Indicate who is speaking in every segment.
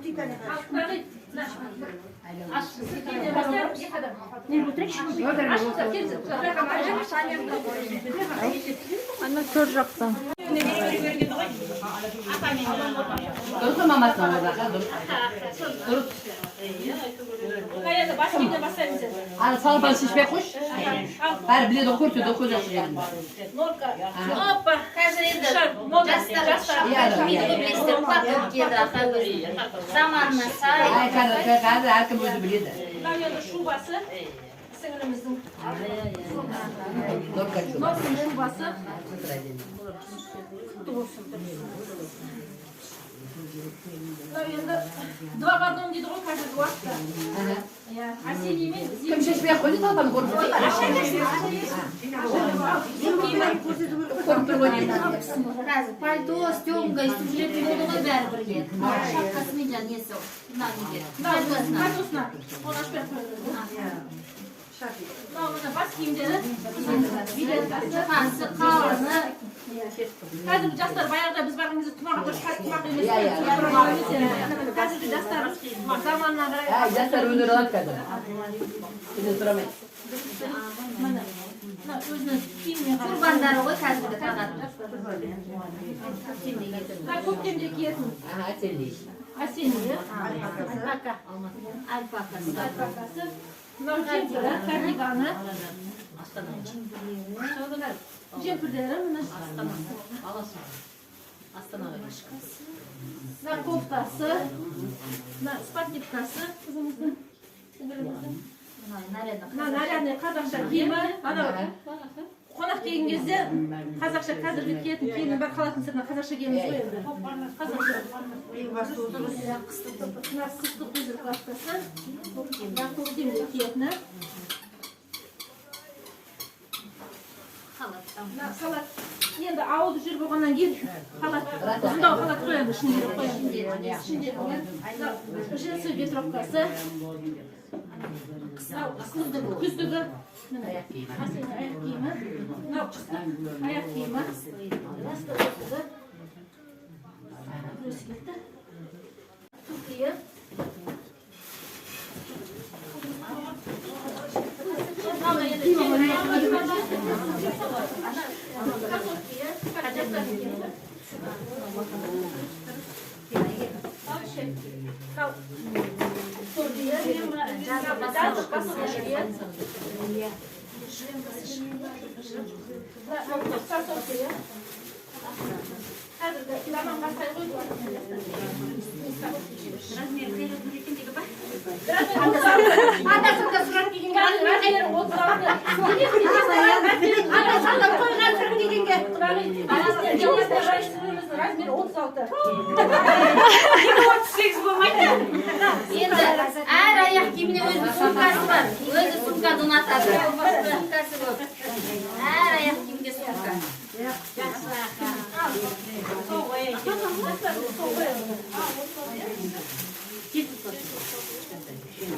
Speaker 1: Ал, құдағи, мына. Сіркеден бастап, екі адам. Ашыңыздар, келіңіздер.
Speaker 2: Ана төр жақтан.
Speaker 3: Дұрыс қой, мамасының орнында, дұрыс. Дұрыс.
Speaker 1: Мына енді бас киімнен бастаймыз енді.
Speaker 3: Ана салапан шешпей ақ қойшы. Бәрі біледі ғой, көрсетеді ғой, көз ашық жерін.
Speaker 1: Норка. Опа.
Speaker 4: Қазір енді
Speaker 1: Шар, мода.
Speaker 4: жастар
Speaker 1: Жастар.
Speaker 3: Иә,
Speaker 4: киді ғой, білесіздер, платок киеді ақа өзі. Заманына сай.
Speaker 3: Әй, қазір әркім өзі біледі.
Speaker 1: Мынау енді шубасы. Сіңіліміздің.
Speaker 3: Норка шуба.
Speaker 1: Норканың шубасы. Құтты болсын. Мынау енді два в одном дейді ғой қазіргі уақытта. Иә, осенний мен
Speaker 3: Кім
Speaker 1: зимний.
Speaker 3: шешпей ақ қойды, салапанды көріп тұр. Көріп тұр ғой деймін.
Speaker 4: Қазір пальто, стемка, өйстіп жүретін болды ғой бәрі бірге. Шапкасымен жаңа несі, мына неге? Пальтосына.
Speaker 1: Пальтосына. Оны ашпай ақ қояйық. Мынау мына бас киімдері. Жилеткасы.
Speaker 4: Жұқасы, қалыңы.
Speaker 1: Қазіргі жастар баяғыда біз барған кезде тымақ отырып, қазір тымақ емес.
Speaker 3: Иә, иә.
Speaker 1: Тымақ емес, иә. Қазіргі жастар заманына қарай.
Speaker 3: Әй, жастар өнер алады қазір. Сенен сұрамайды.
Speaker 1: Міне, мына өзінің киіміне қарай.
Speaker 4: Тюрбандары ғой қазіргі тағатын.
Speaker 1: Мына көктемде киетін
Speaker 3: Аха, осенний.
Speaker 1: осенний.
Speaker 4: Альпака. Альпакасы.
Speaker 1: Альпакасы. Мынау жемпірі, кардиганы. Жемпірлері міне. Мына кофтасы, мына спортивкасы қызымыздың, сіңіліміздің.
Speaker 4: Мына нарядный.
Speaker 1: Мына нарядный қазақша киімі. Анау қонақ келген кезде қазақша қазіргі киетін киімнің бәрі халаттың сыртына қазақша киеміз ғой енді. Қазақша. Мына қыстық ветровкасы. Мына көктемде киетіні.
Speaker 4: Халат.
Speaker 1: Мына халат. Енді ауылда жер болғаннан кейін халат, ұзындау халат қой енді, ішінде қой енді. Ішінде. Мына джинсы ветровкасы. Мынау күздігі. Міне. Осенний аяқ киімі. Мынау қыстық аяқ киімі. Күздігі. Біреусі кетті. Туфлиі. Мынау енді кроссовки, жастардың киімі. Мынау жаздық кроссовки. Мына кроссовки. Қазіргі заманға сай ғой бұлар.
Speaker 4: Размері қай размер екен деген ба?
Speaker 1: Анда-санда сұрақ дегенге размері 36. Анда-санда қойған сұрақ дегенге. Сіңліміздің размері 36. 38 болмайды.
Speaker 4: Енді әр аяқ киіміне өзінің сумкасы бар. Өзі сумканы ұнатады. Сумкасы көп. Әр аяқ киімге сумка.
Speaker 1: Сол ғой. Сол ғой.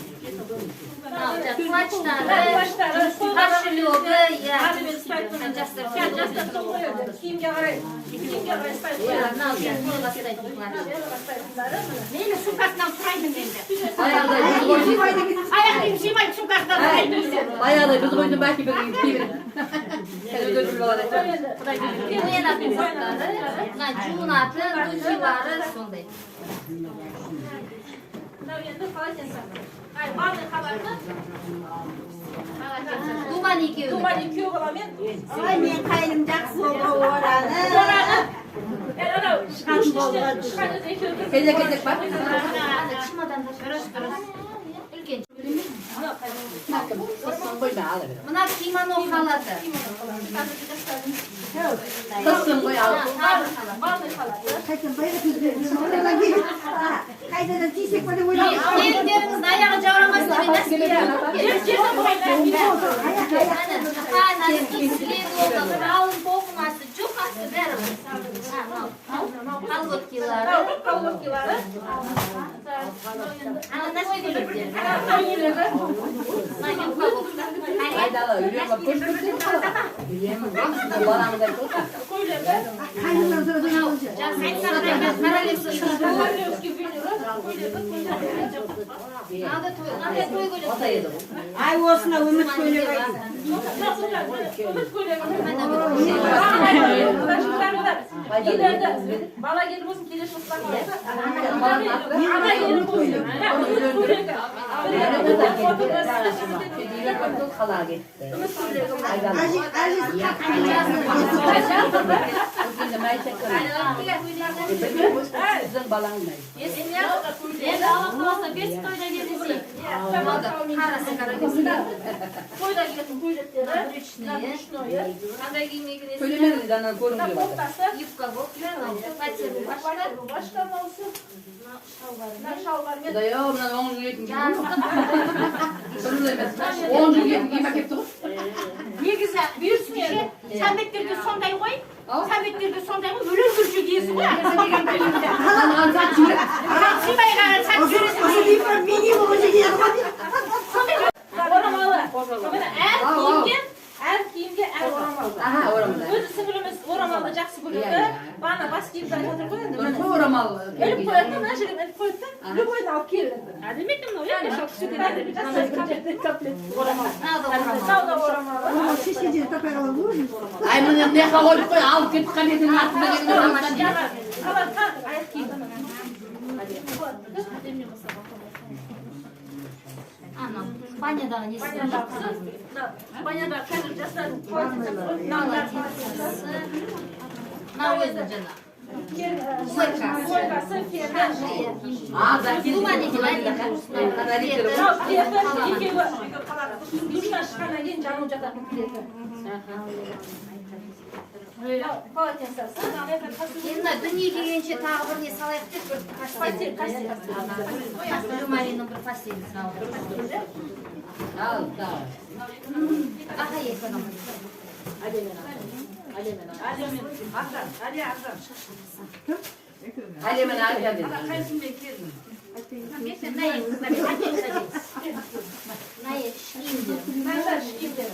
Speaker 4: Мынау жаңағы клатчтары,
Speaker 1: Клатчтары,
Speaker 4: кошелегі, иә.
Speaker 1: Жастар жастар сол ғой енді. Киімге қарай ұстайды ғой.
Speaker 4: Иә, мынау жаңағы қолға ұстайтын клатч.
Speaker 1: Ұстайтындары міне.
Speaker 5: Мейлі, сумкасынан сұраймын енді.
Speaker 3: Баяғыдай біз қойдық.
Speaker 5: Аяқ киім сыймайды, сумкасынан сұраймын.
Speaker 3: Баяғыдай біз қойдық, бәлки бір кейбір. Қазір өздері біліп алады.
Speaker 4: Боянатын заттары, мына жуынатын, духилары сондай.
Speaker 1: Мынау енді полотенце. Ай, ванный халаты.
Speaker 4: Думан екеуі.
Speaker 1: Думан екеу баламен.
Speaker 6: Ой, мен қайным жақсы болды ораны.
Speaker 1: Ораны. Анау шыққан кезде екеуі бір.
Speaker 3: Кезек кезек бар.
Speaker 4: Ана чемодандар. Дұрыс, дұрыс. Үлкен.
Speaker 3: Қойма, ала бер.
Speaker 4: Мына кимоно халаты.
Speaker 3: Қыссын ғой, ал.
Speaker 4: Тағы халат.
Speaker 1: Ванный халаты.
Speaker 6: Қайтадан қайтадан тисек па деп ойлап.
Speaker 4: Келіндеріңіздің аяғы жаурамасын деп носки.
Speaker 6: Аяқ, аяқ.
Speaker 4: Ана носки, свиноғы, қалың тоқымасы, жұқасы бәрі бар. Мынау колготкилары.
Speaker 1: Колготкилары.
Speaker 4: Ана носки.
Speaker 1: Көйлегі.
Speaker 4: Мына юбка болып.
Speaker 3: Айдала, үйрен қылып көрсетсең. Балаңдай көрсет.
Speaker 1: Көйлегі.
Speaker 6: Қайнымнан сұрасаң алшы.
Speaker 4: Королевский.
Speaker 1: Королевский. Көйлегі.
Speaker 4: Мынандай той көйлек.
Speaker 6: Ай, осына үміт көйлек айтын.
Speaker 1: Үміт көйлегі. Бала келіп болсын, келесі жылы ана келіп болсын. Үміт көйлегі.
Speaker 3: Қалаға кетті.
Speaker 1: Үміт көйлегі.
Speaker 6: Әжесі.
Speaker 3: Біздің балаң.
Speaker 4: Енді Алла қаласа, бесік тойда кездесейік. Қарасы қара.
Speaker 1: Тойда киетін көйлектері.
Speaker 4: Брючный.
Speaker 1: Брючной.
Speaker 4: Қандай киім екенін.
Speaker 3: Төлемеді, ана көрінбей
Speaker 1: Мына
Speaker 3: жатыр.
Speaker 1: кофтасы.
Speaker 4: Юбка болып, платье, рубашка.
Speaker 1: Рубашка мынаусы. Мына шалбармен.
Speaker 3: Құдай ау, мынаны 10 жыл киетін киім. Бір жыл емес, 10 жыл киетін киім әкепті ғой.
Speaker 5: Негізі
Speaker 1: Бұйырсын енді.
Speaker 5: Сәмбеттерде сондай ғой. Сәмбеттерде сондай ғой. Өлер өлше киесің ғой.
Speaker 3: Мынаған сат жібереді.
Speaker 5: Сыймай қалған сатып жібересің.
Speaker 6: Осы минимум уже киеді ғой.
Speaker 1: Орамалы. Міне, әр киімге, әр киімге әр орамал.
Speaker 3: Аха, орамал.
Speaker 1: Өзі сіңіліміз орамалды жақсы көреді.
Speaker 3: Иә, иә.
Speaker 1: Бағана бас киімді айтып отыр ғой енді.
Speaker 3: Дұрыс
Speaker 1: Міне.
Speaker 3: қой, орамал.
Speaker 1: Іліп қояды да, мына жерге іліп қояды да, любойын алып келеді.
Speaker 5: Әдемі екен мынау, иә?
Speaker 1: Комплект орамал.
Speaker 4: Мынау да орамал.
Speaker 1: Мынау да орамалы.
Speaker 6: Шешкен жерде таппай қалады ғой.
Speaker 3: Ай, міне, мына жаққа қойып қой, алып кетіп қалып ертең артында келген орамал.
Speaker 1: Халатқа аяқ киім.
Speaker 4: Анау банядағы несі.
Speaker 1: Баняда қазір жастардың полотенце ғой. Мыналар.
Speaker 4: Мынау өзінің жаңа.
Speaker 1: Койкасы, фені.
Speaker 3: А, да,
Speaker 4: Бума деген
Speaker 1: Мынау плеті, екеуі душтан шыққаннан кейін жамылып жататын плеті. Мынау полотенцесі.
Speaker 4: Енді мына дүние келгенше тағы бір не салайық деп, бір
Speaker 1: Постель,
Speaker 4: постель.
Speaker 1: Постель.
Speaker 4: Блюмариннің бір постелін салдық.
Speaker 3: Ал, давай.
Speaker 4: Аха, екі.
Speaker 6: Арзан, Али арзан.
Speaker 3: Әлемін әлі деді.
Speaker 4: Мына іш киімдер.
Speaker 1: Мынау іш киімдер.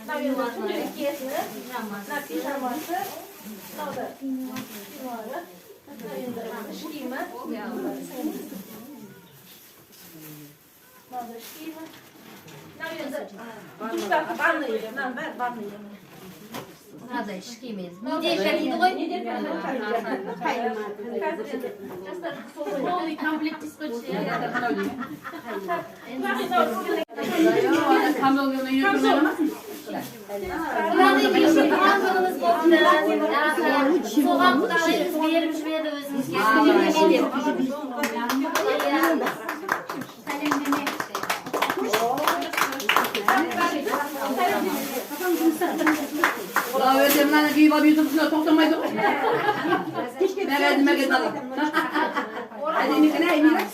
Speaker 1: Мынау енді күнделік киетіні. Мына пижамасы. Мынау да пеньюары. Мынау енді іш киімі. Мынау да іш киімі. Мынау енді душтағы ванный. Мынаның бәрі ванный.
Speaker 4: Мынадай іш киім енді. Неделька дейді ғой.
Speaker 1: Қазір енді жастар сол ғой.
Speaker 5: Полный комплект дейсіз ғой.
Speaker 4: Мынадай кеше туған күніңіз болыпты. Соған құдағиыңыз беріп жіберді өзіңізге. Сәлемдеме деп. Сәлемдеме.
Speaker 3: Құдай өзі мынаны киіп алып ютуб тоқтамайды ғой. Мәгәді мәгәді алып. Әдемі екен, әй, Мирас.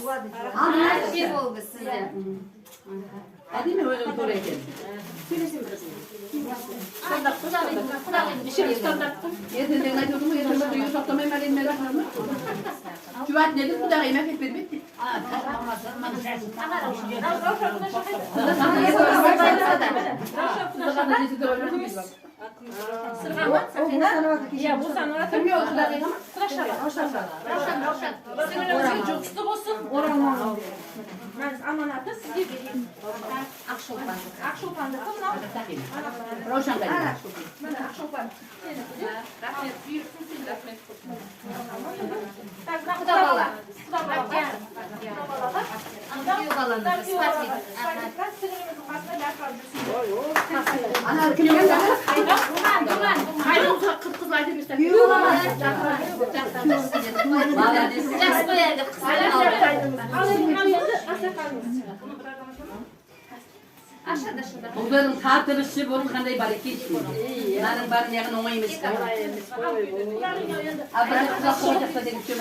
Speaker 3: Ал, мына
Speaker 4: Жеп ол сізден.
Speaker 3: Әдемі өзің тура екен.
Speaker 4: Құдағиың.
Speaker 3: Ертең деген айтып отырмын ғой, ертең бір үйге тоқтамай мәгәді мәгәді. Жуат не деді, құдағиым әкеліп бермеді дейді.
Speaker 1: Сырға ма? Сақина? Иә, босанып жатыр.
Speaker 3: Кімге ол, құдағиға ма?
Speaker 1: Құдашаға.
Speaker 4: Раушан, Раушан.
Speaker 1: Сіңілімізге жұғысты болсын, орамал. Аманаты сізге берейін.
Speaker 4: Ақшолпан.
Speaker 1: Ақшолпандікі мынау.
Speaker 3: Раушан қайда?
Speaker 1: Міне, Ақшолпан. Сенікі де.
Speaker 5: Рахмет, бұйырсын сен, рахмет.
Speaker 1: Так, мына
Speaker 4: Құда бала.
Speaker 1: Құда балаға. Құда балаға.
Speaker 4: Күйеу баланың
Speaker 1: Мына күйеу балаға.
Speaker 4: спортив.
Speaker 1: Спортивка сіңіліміздің қасына лақап жүрсін.
Speaker 3: Ана кім екен?
Speaker 5: Думан, Думан. Қып-қызыл айтып берсең.
Speaker 3: Молодец.
Speaker 4: Жас қой әлі, қысқа алды.
Speaker 1: Ал енді мынау енді асақанымыз.
Speaker 4: Ашады, ашады.
Speaker 3: Ұлдардың тартып ішіп отырғандай бар екен. Мынаның бәрін яғни оңай емес қой. А бірақ құдақ қой жақта деген сөз.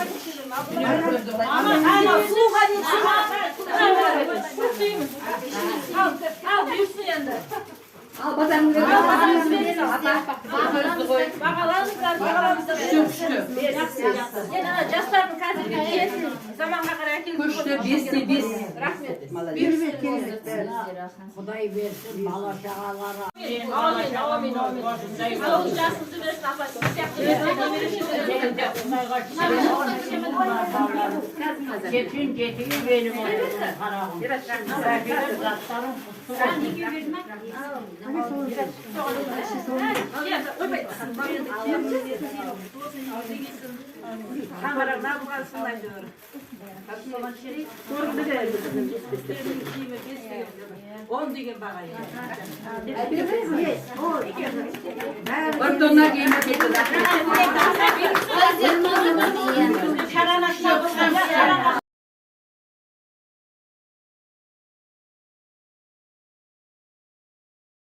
Speaker 3: Дүниені көзді былай.
Speaker 1: Суға не суға. Ал, ал, бұйырсын енді.
Speaker 3: Ал базарыңыз.
Speaker 1: Бағаларыңыз берсін.
Speaker 3: Апа, сөзді ғой.
Speaker 1: Бағалаңыздар, бағалаңыздар.
Speaker 3: Күшті, күшті.
Speaker 1: Жақсы, жақсы. Енді ана жастардың қазіргі киетін заманға қарай әкеліп
Speaker 3: Күшті, 5 те 5.
Speaker 1: Рахмет.
Speaker 3: Молодец.
Speaker 6: Керемет, керемет бәрі.
Speaker 7: Құдай берсін бала шағалары.
Speaker 1: Аумин, аумин, аумин. Ауыз жасыңызды берсін, апа. Сіз сияқты немере шөбере.
Speaker 7: Жетін жетігі benim olsun қарағым. Заттарым құтты болсын.
Speaker 1: Иә, ойбай.
Speaker 6: Шаңырақ жабылғансын әйтеуір.
Speaker 1: Киімі 5 деген, 10 деген баға екен.
Speaker 6: Бес, он. Бәрі.
Speaker 3: Бір тонна киімі кетті.